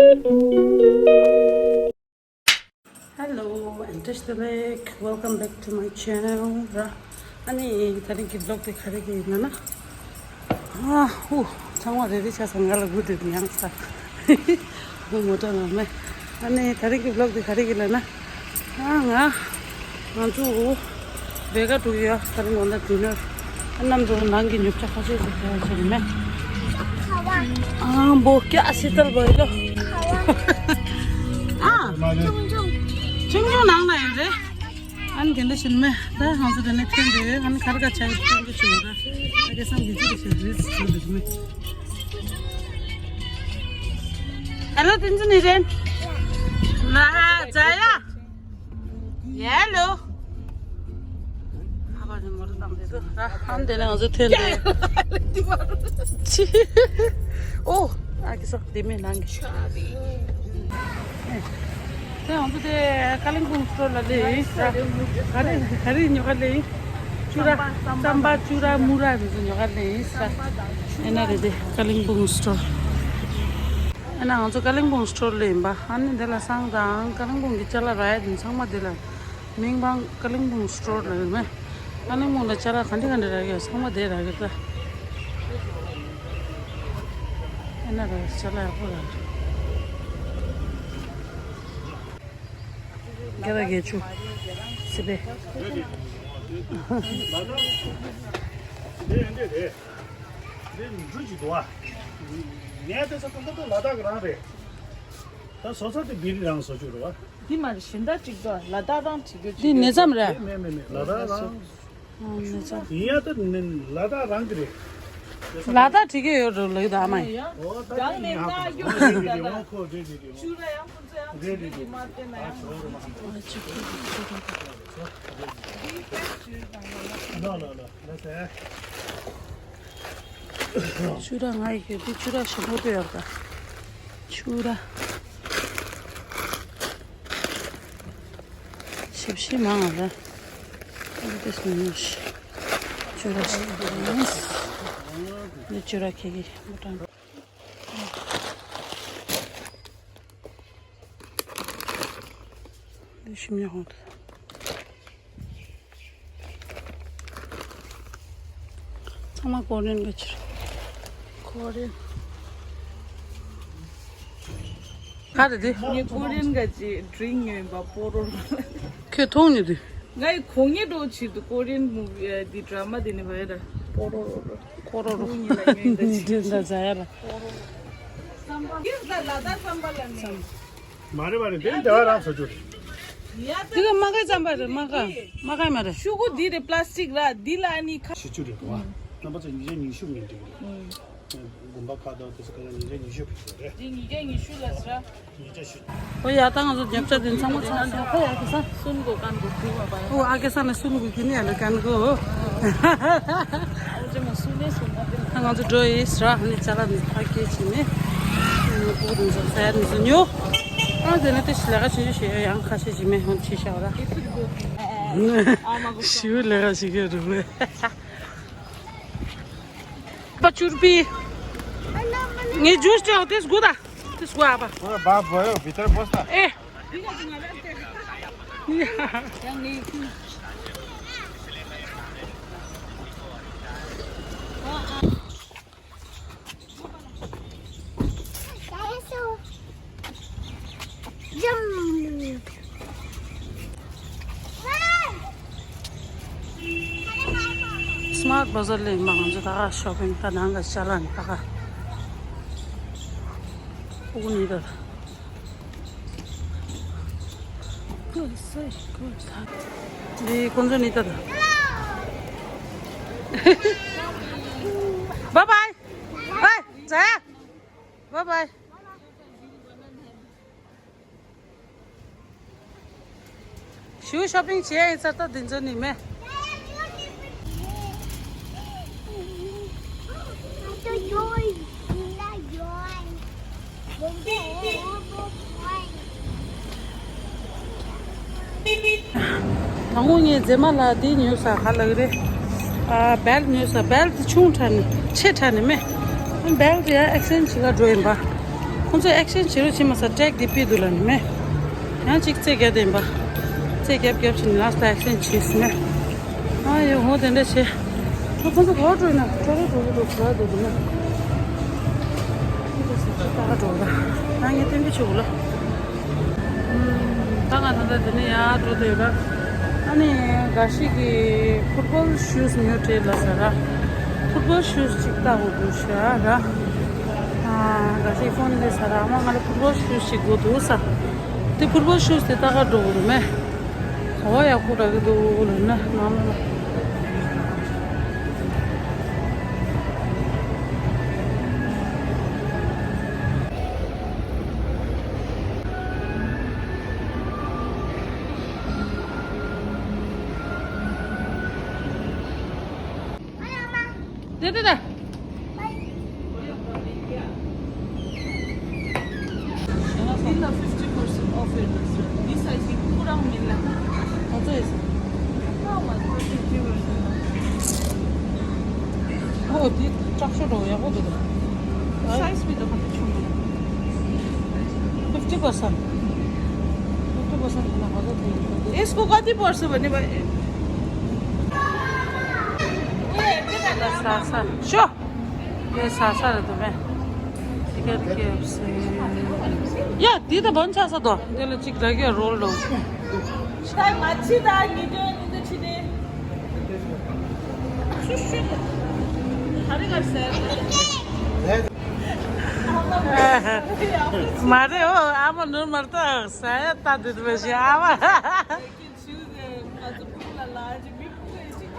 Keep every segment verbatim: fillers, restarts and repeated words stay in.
Hello and welcome back to my channel. ར། ཨ་ནི་ད་རིང་གི་vlog་དེ་ག་རེ་གི་ཡིན་ན། ཨ་ཧུ། ཚང་མ་རེ་རེ་ཆགས་སོང་། ང་ལ་སྒུག་བསྡད་ཡང་ས། ཧུ། མོ་ཊ་ནང་མེད། ཨ་ནི་ད་རིང་གི་vlog་དེ་ག་རེ་གི་ལབ་ན། ཨ་ང་ང་ཚོ་བེ་ག་འགྲོ་གི་ཡོད། ད་རིང་ང་ཚོ་dinner། ཨ་ནམ་འགྲོ་ནང་གི་ཉོ་ཆ་ཁ་ཤས་ཤིག་ཁྱེར་ཡོང་ཟེར་མེད། ཨ་བོ་ཀྱ་སི་ཏལ་བོ་ཡོད། ཨ། ཆུང་ཆུང་ནང་ལ་ཡོད་རེད། ཨ་ནི་དེ་འདྲ་ཞིག་མེད། ད་ང་ཚོ་དེ་ནས་ཐོན་ཏེ་ཨ་ནི་ཁར་ག་ཆ་ཡི་ཐོན་གི་བྱུང་། ད་ཨ་ཀེ་སང་གི་ཅི་ཞིག་རིས་ཞིག་འདུག་མེད། Hello, Tinzuniren. Na, Jaya. Hello. ཨ་ནི་དེ་ནས་ང་ཚོ་ཐོན་ཏེ། ཨོ། ཨ་ཀེ་སང་དེ་མེད་ནང་གི། དེ་ང་ཚོ་དེ་ཀ་ལིང་པུང་སི་ཊོར་ལ་སླེབས་ཡིན། ག་རེ་ག་རེ་ཉོ་ག་སླེབས་ཡིན། ཅུ་ར། རྩམ་པ། ཅུ་ར་མུ་ར་རེ་ཚོ་ཉོ་ག་སླེབས་ཡིན། ཨེ་ན་རེད་དེ་ཀ་ལིང་པུང་སི་ཊོར། ཨེ་ན་ང་ཚོ་ཀ་ལིང་པུང་སི་ཊོར་ལ་ཡིན་པ། ཨ་ནི་འདི་ལ་བསང་དང་ཀ་ལིང་པུང་གི་ཅ་ལག་རག་ཡ་དེ་ཚང་མ་འདི་ལ། མིང་པང་ཀ་ལིང་པུང་སི་ཊོར་ལ་ཡོད་མེད། ཀ་ལིང་པུང་ལ་ཅ་ལག་ག་འདྲ་ག་འདྲ་རག་ཡོད་ཚང་མ་དེ་རག་གི་ད། ཨེ་ན་ར་ཅ་ལག་ཡག་པོ་རག་གི། རྒྱ་ར་རྒྱ་ཆུ། སི་པེ། འདི་འབྲུ་ཅིག་འདུག་ཨ། ངས་བལྟས་ས་ད་ལྟ་ལ་དྭགས་རང་རེད། ད་བཟོ་ས་དེ་བི་རི་རང་བཟོ་རྒྱུ་རེད་བ། འདི་མ་རེད། གཞན་དག་ཅིག་འདུག་ཨ། ལ་དྭགས་རང་བྲིས་རྒྱུ་ཅིག་ནས་ཙམ་རེད། མེད་མེད་མེད། ལ་དྭགས་རང་། ཨ་ནས་ཙམ། ཡིན་ཡ་ད་ནི་ལ་དྭགས་རང་གི་རེད། ལ་དྭགས་བྲིས་ཀྱི་ཡོད་འགྲོ་ལགས་ད་ཨ་མ་ཡིན། ཨོ་ད་རང་ནས་ཡིན་ཧ་ད་གོ་ཡོད་རེད་རེད་རེད་རེད། ཨོ་ཁོ་རེད་རེད་རེད། ཅུ་ར་ཡང་ཁོ་ཚོ་ཡང་རེད་རེད་རེད། མ་བལྟས་ན་ཡང་། ལོ་ལོ་ལོ་ལོ་ཟེར། ཅུ་ར་ང་ཡི་གེ་དེ་ཅུ་ར་ཞིམ་པོ་དེ་ཡོད་ད། ཅུ་ར། ཞིབ་ཞིབ་མང་ང་ར། ཨ་དེ་སུ་ཉོ་ཤི། ཅུ་ར་ཞིག་ཡིན། འདི་ཅུ་ར་ཁེ་གི་མོ་ཊ། འདི་ཞིམ་ཉོ་ཧོང་དུ། ཚང་མ་ཀོ་རི་ཡན་ག་ཅིག་རེད། ཀོ་རི་ཡན། ག་རེ་དེ། ངས་ཀོ་རི་ཡན་ག་ཅིག་ཌི་རིང་ཉོས་ཡིན་པ་སྤོ་རོ་རོ། ཁྱོད་མཐོང་ནི་དེ། ང་ཡི་གོ་ངེས་འགྲོ་ཆེད་དུ་ཀོ་རི་ཡན་མུ་བི་འདི་ཌ་ར་མ་དེ་ནས་བ་ཡ་ར་སྤོ་རོ་རོ་རོ། ཀོ་རོ་རོ། ངས་ལ་ཉོས་ཡིན་ད་ཅིག་འདི་འདྲ་ཟ་ཡ་ར། འདི་ལ་ལ་དྭགས་རྩམ་པ་ལ་ནི། མ་རེད་མ་རེད། དེ་ནི་དེ་བ་རང་བཟོ་རྒྱུ་རེད། ཡ་ད། དེ་ག་མ་གའི་རྩམ་པ་རེད། མ་ག་མ་ག་མ་རེད། ཤུ་གུ་འདི་རེད། པ་ལ་སི་ཊིག་ར་འདི་ལ་ནི་ཁ། བཞི་བཅུ་རེད་བ། རྣམ་པ་ཚོ་ཉིས་བརྒྱ་ཉི་ཤུ་མིན་འགྲིག་རེད། ཨུམ། དགོན་པ་ཁག་དང་དེ་ཚོ་ག་ལ་ཉིས་བརྒྱ་ཉི་ཤུ་ཕུལ་དགོས་རེད། འདི་ཉིས་བརྒྱ་ཉི་ཤུ་ལ་ཟེར། ཉིས་བརྒྱ་ཞུ། ཨོ་ཡ་ད་ང་ཚོ་རྒྱབ་ཆ་དེ་ཚང་མ་ཚང་ཚང་ཁ་ཡ་གི་ས། སུན་གོ་ཀན་གོ་ཁུ་བ་བ། ཨོ་ཨ་ཀེ་ས་ན་སུན་གོ་ཁྱོད་ནི་ཡ་ལ་ཀན་གོ། ཨོ་ཅེ་མ་སུན་ནེ་སུན་ན་དེ། ང་ཚོ་འགྲོ་ཡིས་ར། ནི་ཅ་ལག་ནི་ཕ་གི་ཆི་ནི། ནི་པོ་དེ་ཚོ་ཟ་ཡ་ནི་ཚོ་ཉོ། ཨ་དེ་ནི་དེ་ཞི་ལས་ཀ་ཆུང་ཆུང་ཞིག་ཡང་ཁ་ཤས་ཤིག་མེད་ཧོན་ཆི་ཤ་བ་ར། ཞི་བའི་ལས་ཀ་ཞིག་གི་རུ་བས། པ་ཆུར་པི། ངའི་ཇུས་ཅོག་དེ་སྒུ་ད། དེ་སྒུ་ཨ་པ། ཨོ་བ་བ་ཡོ་བི་ཏར་པོ་སྟ། ཨེ། སི་མཱར་ཊི་བ་ཟར་ལ་ཡིན་པ། ང་ཚོ་ད་ག་ཤོ་པིང་ད་ནང་ག་ཅ་ལག་ནི་ད་ག་ཨུ་ནི་ད། འདི་ཁོང་ཚོ་ནི་ད་ད། བཱའི་བཱའི། བཱའི། ཛ་ཡ། བཱའི་བཱའི། ཞུ་ཤོ་པིང་བྱེད་ཡ་ཡིན་ཚར་ད་འདི་ཚོ་ནི་མེད། དང་པོ་ངས་མཛེས་མ་ལ་འདི་ཉོས་ས་ག་ལ་གི་རེད། ཨ་བེལ་ཊི་ཉོས་ས། བེལ་ཊི་དེ་ཆུང་དྲགས་ནི་ཆེ་དྲགས་ནི་མེད། བེལ་ཊི་དེ་ཡང་ཨེག་སི་ཅེན་ཇི་བྱེད་ག་འགྲོ་ཡིན་པ། ཁོང་ཚོ་ཨེག་སི་ཅེན་ཇི་བྱེད་རོགས་བྱེད་མ་ས་ཊེག་འདི་ཕུད་འདུག་ལབ་ནི་མེད། ཡང་གཅིག་རྩེ་རྒྱབ་བསྡད་པ། རྩེ་རྒྱབ་རྒྱབ་བྱས་ནས་ལ་སི་ཊི་ལ་ཨེག་སི་ཅེན་ཇི་བྱས་ཟིན་ནས། ཨ་ཡོ་ཧོ་དེ་འདྲ་བྱས། ཨ་ཁོང་ཚོ་ག་པར་འགྲོ་ཡིན་ན་ཁྲོ་རེ་འགྲོ་གི་འདུག་ག་འགྲོ་འདུག་ན། ད་ག་འགྲོ་གི་ད། ང་ངས་སྟོན་གྱི་ཆུ་བོ་ལ། ད་ང་ད་ལྟ་འདི་ནས་ཡར་འགྲོ་བསྡད་ཡོད་ར། ཨ་ནི་འགའ་ཞིག་གིས་ཕུཊ་བོལ་ཤུ་ཛི་ཉོ་དྲེད་ལབ་ས་ར། ཕུཊ་བོལ་ཤུ་ཛི་ཅིག་ལྟ་དགོས་འདུག་ཤག་ར། ཨ་འགའ་ཞིག་ཕོན་སླེབས་ས་ར། ཨ་མ་ང་ལ་ཕུཊ་བོལ་ཤུ་ཛི་ཞིག་དགོས་འདུག་ས། དེ་ཕུཊ་བོལ་ཤུ་ཛི་དེ་ལྟ་ག་འགྲོ་དགོས་རེད་མེད། ག་བ་ཡག་པོ་རག་གི་འདུག་ལབ་ན་ནང་ལ། དེ་དེ་དེ། འདི་ལ་ཕིཕ་ཊི་པར་སེན་ཊི་ཨོཕ་ཡོད་འདུག་ཟེར། འདི་སའི་ཛི་ཁོ་རང་མིན་ལ། ང་ཚོ་ཡོད་ཟེར། ཨ་མ་ཐོ་ཤི་ཊི་པར་སེན་ཊི་ལ། ཨོ་འདི་དྲག་ཤོས་འགྲོ་ཡག་པོ་འདུག་ད། སའི་ཛི་མི་འདུག་ཁ་ཐུག་ཆུང་འདུག་ཕིཕ་ཊི་པར་སེན་ཊི། ཕིཕ་ཊི་པར་སེན་ཊི་ལ་ང་ཚོ་དེ་ཡོད་པ་འདུག་ཨིས་ཀོ་ཀ་ཏི་པར་སེན་ཊི་བ་ནི་བ། ས་ས་ཤོ། དེ་ས་ས་རེད་འདུག་མེ། ཅི་ག་རེ་ཀེ་ཨེཕ་སི། ཡ་དེ་ད་བོན་ཆགས་ས་དོ། དེ་ལ་ཅིག་ར་གེ་རོལ་ལོ། ད་མ་ཕྱི་ད་ཉི་དོན་ཉི་དོན་ཕྱི་དེ། ཤུ་ཤུ། ཧ་རི་གར་སེ། མ་རེད་ཨོ། ཨ་མ་ནོར་མར་ད་ས་ཡ་ད་དུ་དུ་བ་ཞི་ཨ་མ། ཁོ་ཚོ་ཕུག་ལ་ལ་ཅིག་མི་ཕུག་ལ་ཅིག་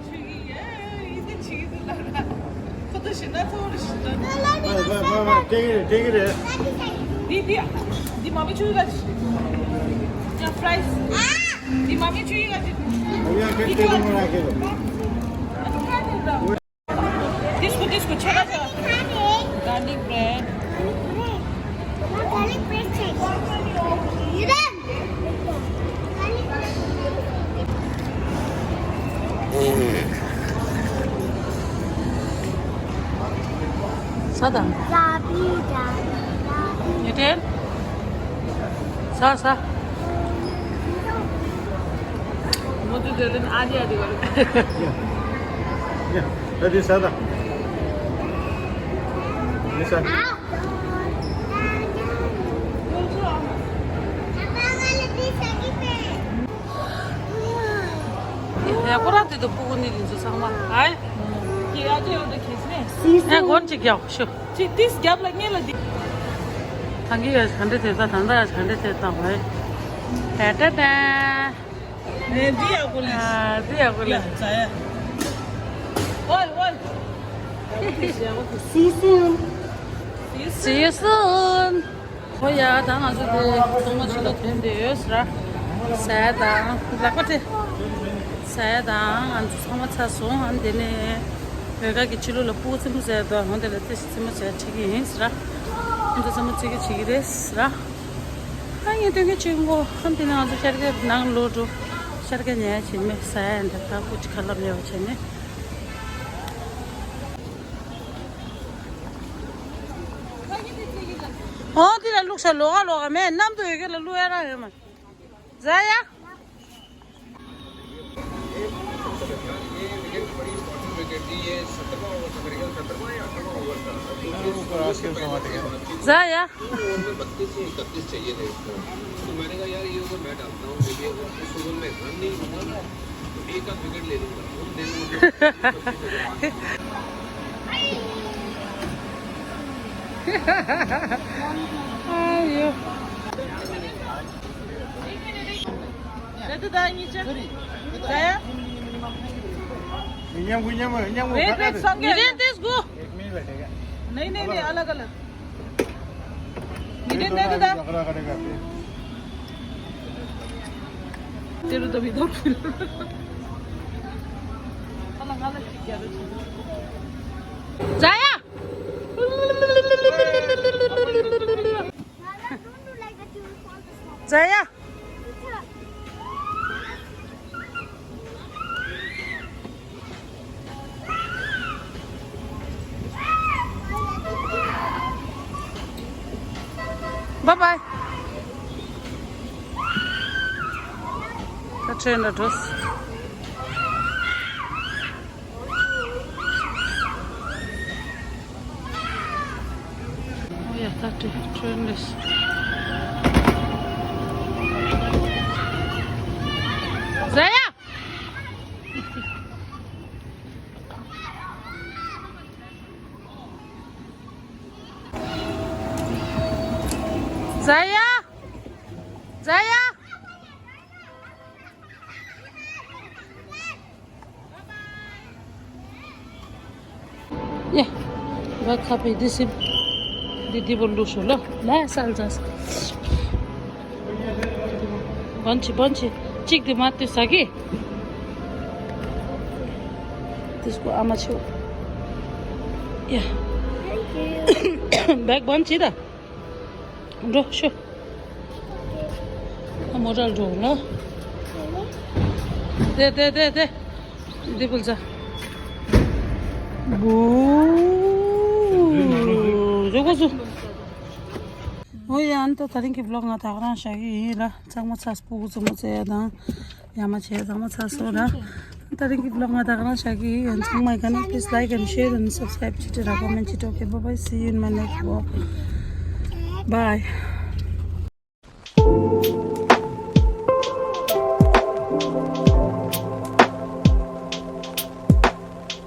ཆུ་གི་ཡེ་ཡེ་ཆུ་གི་དུ་ལ་ཁོ་ཚོ་ཞི་ན་ཚོ་རུ་ཞི་ན། ཏེ་གི་རེ་ཏེ་གི་རེ། འདི་འདི་འདི་མ་མི་ཆུ་གི་ལ་ཅིག་ཡ་ཕ་རའི་སི། འདི་མ་མི་ཆུ་གི་ལ་ཅིག་འདི་ལ་ཅིག This one, this one, check out the garlic bread. Garlic bread check. You done? Garlic bread. ས་དང་། ཡ་བི་ཡ་བི་ཡ་བི། ཡ་དྲན། ས་ས། མོ་ཏུ་དེ་ལན་ཨ་དི་ཨ་དི་ག་རུ། ཡ། ཡ། ད་དེ་ས་ད། དེ་ས། ཡ་ཁོ་རང་དེ་དུ་སྤུ་གུ་ནི་རིང་སུ་ཚང་མ། ཨའི། ཀྱེ་ཨ་ཅེ་འོ་དེ་ཁེས་ནས། ཨེ་སྒོར་གཅིག་རྒྱག་ཤོག་ཅི་ཏིས་རྒྱབ་ལ་ཉེ་ལ་འདི། ཐང་གི་ཡ་ག་འདྲ་དེ་ད་ད་ད་ཡ་ག་འདྲ་དེ་ད་བས། ད་ད་ད། ཨེ་འདི་ཡག་པོ་ལས། ཨ་འདི་ཡག་པོ་ལས། ཡ་ཛ་ཡ། ཨོལ་ཨོལ། See you soon. See you soon. ཧོ་ཡ་ད་ང་ཚོ་དེ་ཚང་མ་ཕྱི་ལ་ཐོན་བསྡད་ཡོད་ཟེར། ཟས་དང་ལག་པ་སྤྲད། ཟས་དང་ང་ཚོ་ཚང་མ་ཚར་སོང་། ཨ་ནི་དེ་ནས་བོད་ཁ་གི་ཕྱི་ལོགས་ལ་སྤུ་གུ་རྩེད་མོ་རྩེ་དང་། འོན་ཏེ་ལ་ཏི་ཞིག་རྩེད་མོ་རྩེ་ཁྲིད་ཀྱི་ཡིན་ཟེར། ཁོང་ཚོ་རྩེད་མོ་རྩེ་གི་བྱེད་ཀྱི་རེད་ཟེར། ཨ་ངས་སྟོན་གི་ཆེན་པོ་ཨ་ནི་དེ་ནས་ང་ཚོ་ཤར་ཀེ་ནང་ལོག་འགྲོ། ཤར་ཀེ་ཉལ་བྱེད་མེད་ཟ་ཡ་འདྲ་ད་ཁུ་ཅི་ཁ་ལབ་ཡ་བྱེད་ནས། ཨོ་དེ་ལ་བླུགས་ཤ་ལོག་ག་ལོག་ག་མེད། གནམ་དུ་ཡོད་གི་ལ་བླུགས་ཡ་རང་ཡོད་མ། ཟ་ཡ། ཟ་ཡ། ཨ་ཡོ། ཉམ་གུ་ཉམ་གུ་ཉམ་གུ། Wait, wait, Sanjay. Nitin, this go. एक मिनट बैठेगा। नहीं, नहीं, नहीं, अलग, अलग। नितिन, दे दे दा। झगड़ा करेगा फिर। तेरे तो भी दो किलो। अलग, अलग चीज़ क्या दो चीज़। जाया। जाया। Bye bye. ད་ཁྲོན་ལ་འགྲོ། ཨོ་ཡ། ད་ཁྲོན་ལ། ཟ་ཡ། ཟ་ཡ། ཟ་ཡ། ཡ། བ་ཁ་པའི་འདི་སིབ། འདི་འདི་བོ་ལུ་ཤོ་ལོ། ལ་སལ་ཛ་ས། བན་ཆི་བན་ཆི། གཅིག་འདི་མ་ཏུ་ས་གི། འདི་སྐོ་ཨ་མ་ཆོ། ཡ། བེག་བན་ཆི་ད། འགྲོ་ཤོ། ཨ་མོ་རལ་འགྲོ་ལ། དེ་དེ་དེ་དེ། འདི་བུལ་ཟ། བུ། འགྲོ་གོ་སུ། ཨོ་ཡ། ཨན་ཏོ་ད་རིང་གི་བི་ལོག་ང་ད་ག་རང་བཞག་གི་ཡིན་ལ། ཚང་མ་ཚ་སྤུ་གུ་ཚང་མ་ཚ་ཡ་དང་། ཡ་མ་བྱས་ཚང་མ་ཚ་སོང་ར། ད་རིང་གི་བི་ལོག་ང་ད་ག་རང་བཞག་གི་ཡིན། ཚང་མ་ག་ན་please like and share and subscribe བྱེད་དྲ་ར། comment བྱེད་དྲ། Okay, bye bye, see you in my next vlog. Bye.